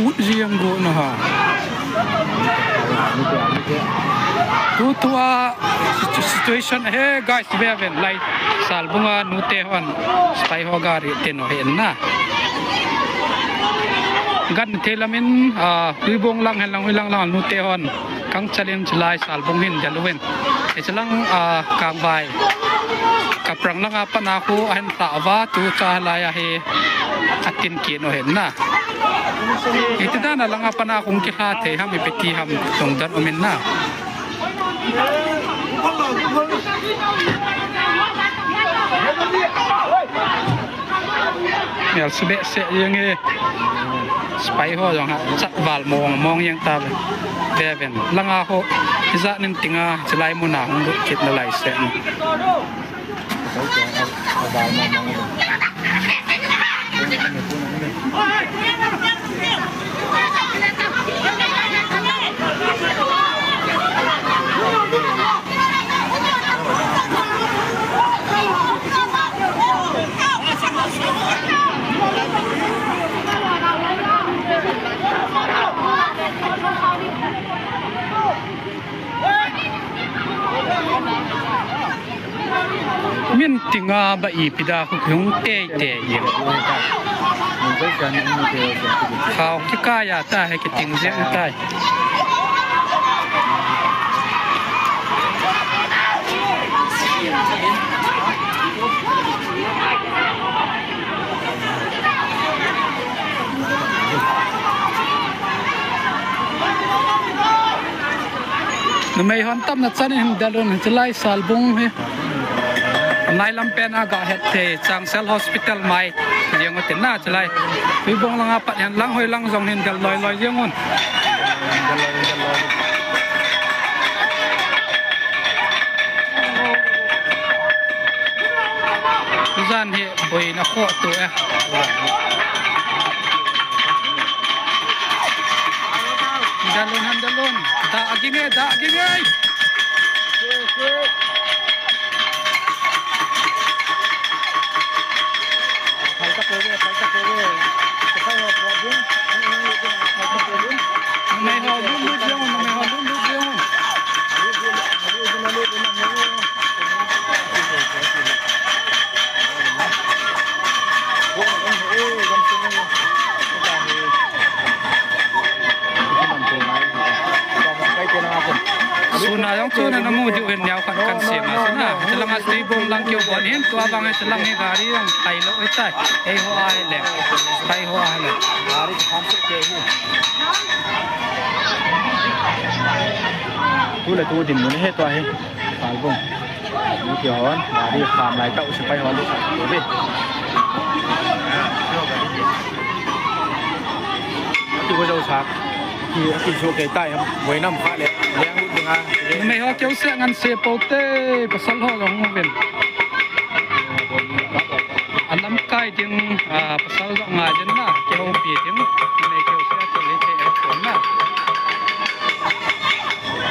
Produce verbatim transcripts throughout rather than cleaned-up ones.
Ut ziang gu na ha. Tutua situ-, situation he guys, ve ven lai Salbung a nute hon spy ho gari ten uh hen na. Gan thei lamin, ah, Tuibong lang hen lang, Hoilang lang nute hon kang chalin chilai Salbung hin del uvin. Hichilang, ah, Kangvai Kaprang langa pan a khu a hen ta va tu cha lai a hi a tin ki no hen na. Hiti dan a langa pan a khung kihla thei ham ipi ti ham tungdan om in na. Mial sibeh se yang e. Spy ho zong ha chat val mong mong yang ta ve. Ve ven. Langa ho. Iza nin tinga chilai muna hong lut kit na lai se. Min tinga ba ipi da khu hong tei tei i. Khau kikai a ta he kiting zeng tai. Numei hon tamna chan in del un, chilai Salbung hi. Nai lam pen a ga het thei, Changsel Hospital mai ziang utin na chilai. Tuibong langa pat hian lang hoi lang zong hin del loi loi ziang un. Zan hi boina khoh tu e. Del un, han del un. Da a ging e, da a ging e. Suna zong chu na na mu diu hen niau khat kan siam a suna. Chilanga Tuibong lang keu bon hin tua bang e chilang hi gari zong tai lo e tai. Ei ho a le. Tai ho a le. Tu le tu din mun he tua hi. Salbung. Ni ki hon, gari kham lai tau sipai hon lu sa tu be. Ti ko jau sa. Ki, ki so ke tai, boinam kha le, leng lu dinga. Numei ho keu se ngan se pote, pasal ho zong mu ven. A lamkai ding, ah, pasal zong ngai den na, keu pi ding, numei keu se keu le te e ko na.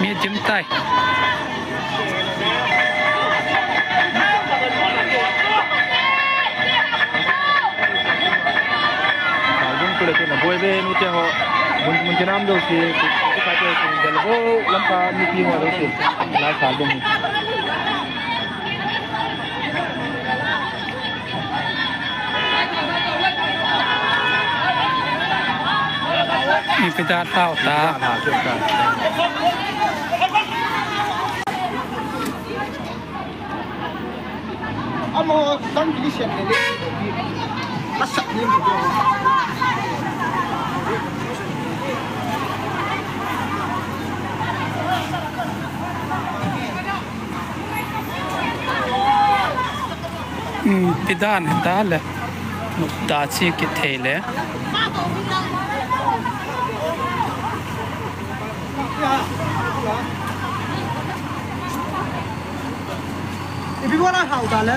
Mi dim tai. Salbung tu le tu na boi be nu te ho. Mun, mun te nam do si, tu, tu ka te si, del bo, lamka mi pi ho do si. Lai Salbung. Ipi dan hlau ta. Amo tang kili sian le le. Masak ni mo. Hmm, ipi dan ta le. Nuk ta chi ki thei le. Ipi buat a hau ta le.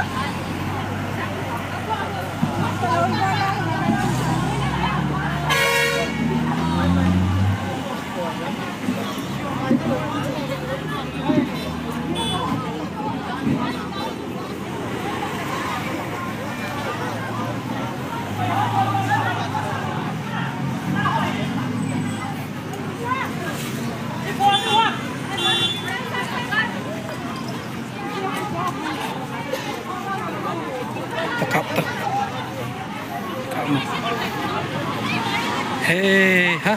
Kap ta. Kap. Hei, ha.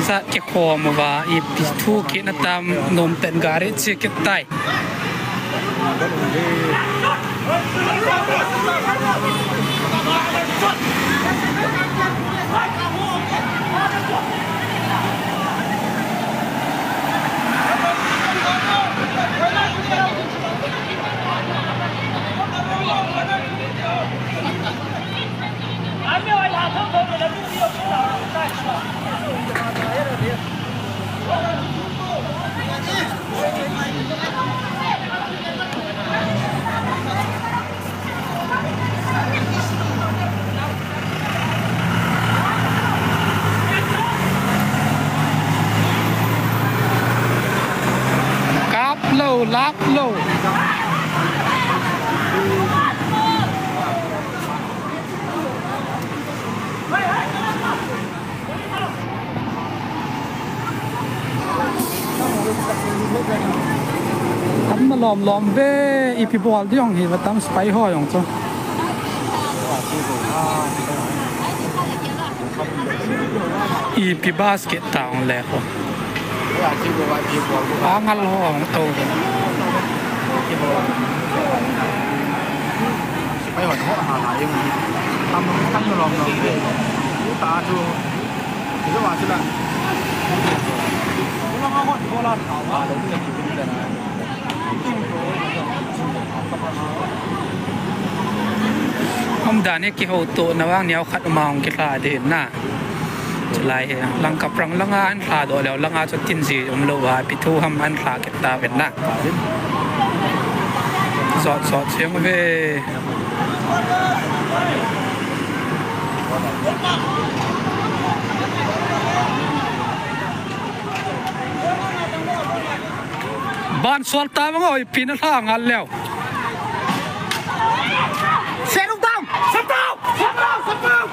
Zat ke khom va i pi thu ke na tam nom ten gari chi ke tai. Kap lou, lap lou. Tam na lawmlawm ve, ipi bawl ding hi va tam spy ho zong chu. Ipi basket ta ong le ho. A ngal ho ong to. Spy ho ho ha la yung. Tam tam na lawmlawm ve. Ta chu. Om dan e, kihoutohna vang niau khat ma ong kithla ding na. Chulai hi. Langkap rang langa an thla doh leh langa chu tin zi om lou va, pi thu ham an thla kei ta ven na. Sawt sawt siang ve. Ban sual ta bang oi, pin a thla ngal leh. Settle down! Settle down! Settle down! Settle down!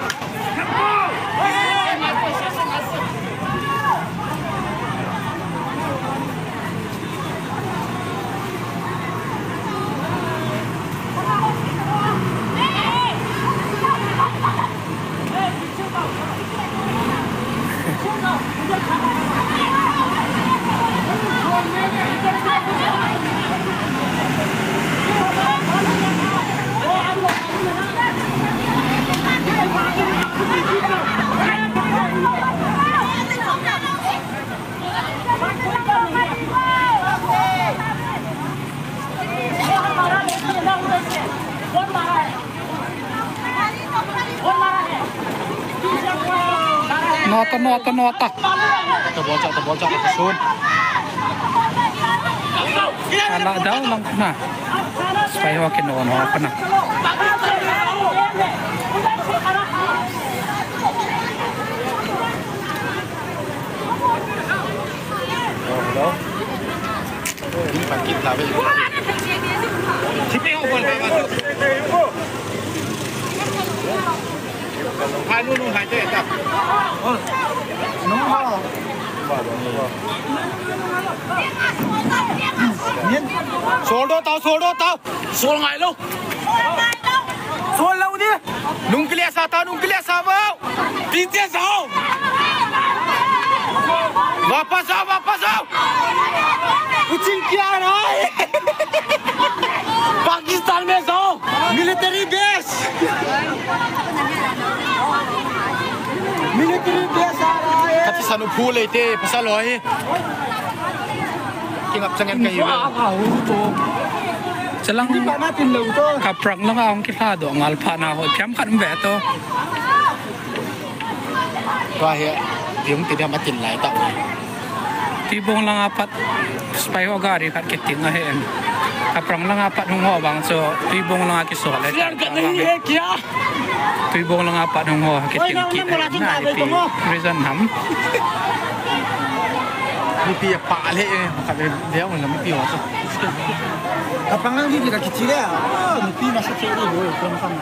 Nota, nota, nota. Tabol cha, tabol cha, tabol sun. Ala dau lang na. Spy ho ke no, no, kana. Hello, hello. Sual dou tau, sual dou tau. Sual ngai lou. Sual lou ni. Nung clear sa ta, nung clear sa mau. पीछे जाओ। वापस आओ, वापस आओ। कुछ क्या रहा है? पाकिस्तान में जाओ। Military base. Military base आ रहा है। Kati sanu phul ei te, pasal oi. Kingap changen ka hi. Chalang kaprang langa ong kithla doh ngal pha na ho, thiam khat ve to. Tua hi, tiung ti dia matin lai ta. Tuibong langa pat, spy ho gari khat kiting a hen. Kaprang langa pat hong ho bang chu, Tuibong langa kisol lai ta. Tuibong langa pat hong ho, kiting kit na ipi reason ham. Mipi a pa le, eh, ka le, dia ong mipi wa so. Kaprang lang di ka kichi le. Oh, mipi masa che di bo, plang plang.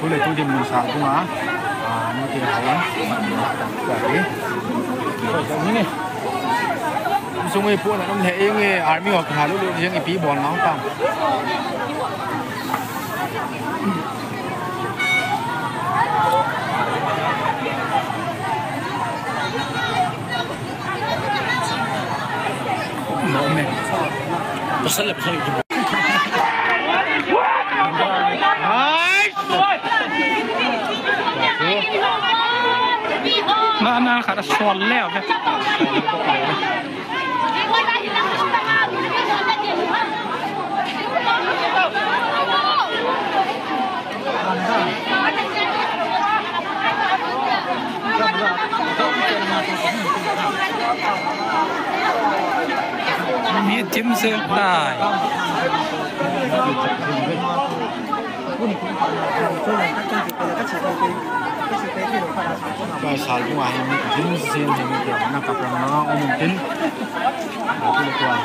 Tu le tu din mun sa tu ma. Ah, ni ti ha. Ka ni. Ko sa ni ni. Sung i puan a om leh eng e, army hok ha lulu, eng e, pi bon nang tam. Pasal le, pasal le. Nice! Na, na, kara sual le, okay. Mi tim se tai. Ka sal bunga hi mi tim se hi mi tim na ka prang na om tin. Aku le kuai.